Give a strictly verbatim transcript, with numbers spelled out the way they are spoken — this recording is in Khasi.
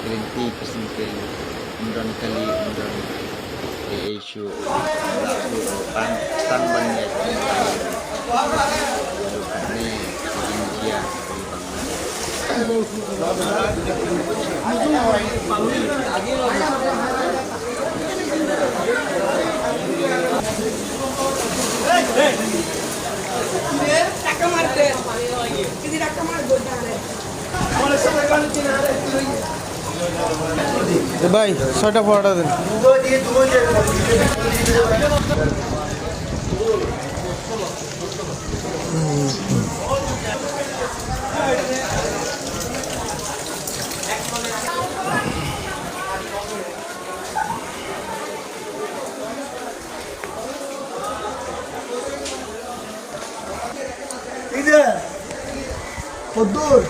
Ki lynti ki syngkien, ym don kali, ym don ei ei shuh. Shuh ban tang ban ïaid. Ni ki jingïaid. এ ভাই, ছয়টা পরোটা দিন। এই যে, কদ্দুর।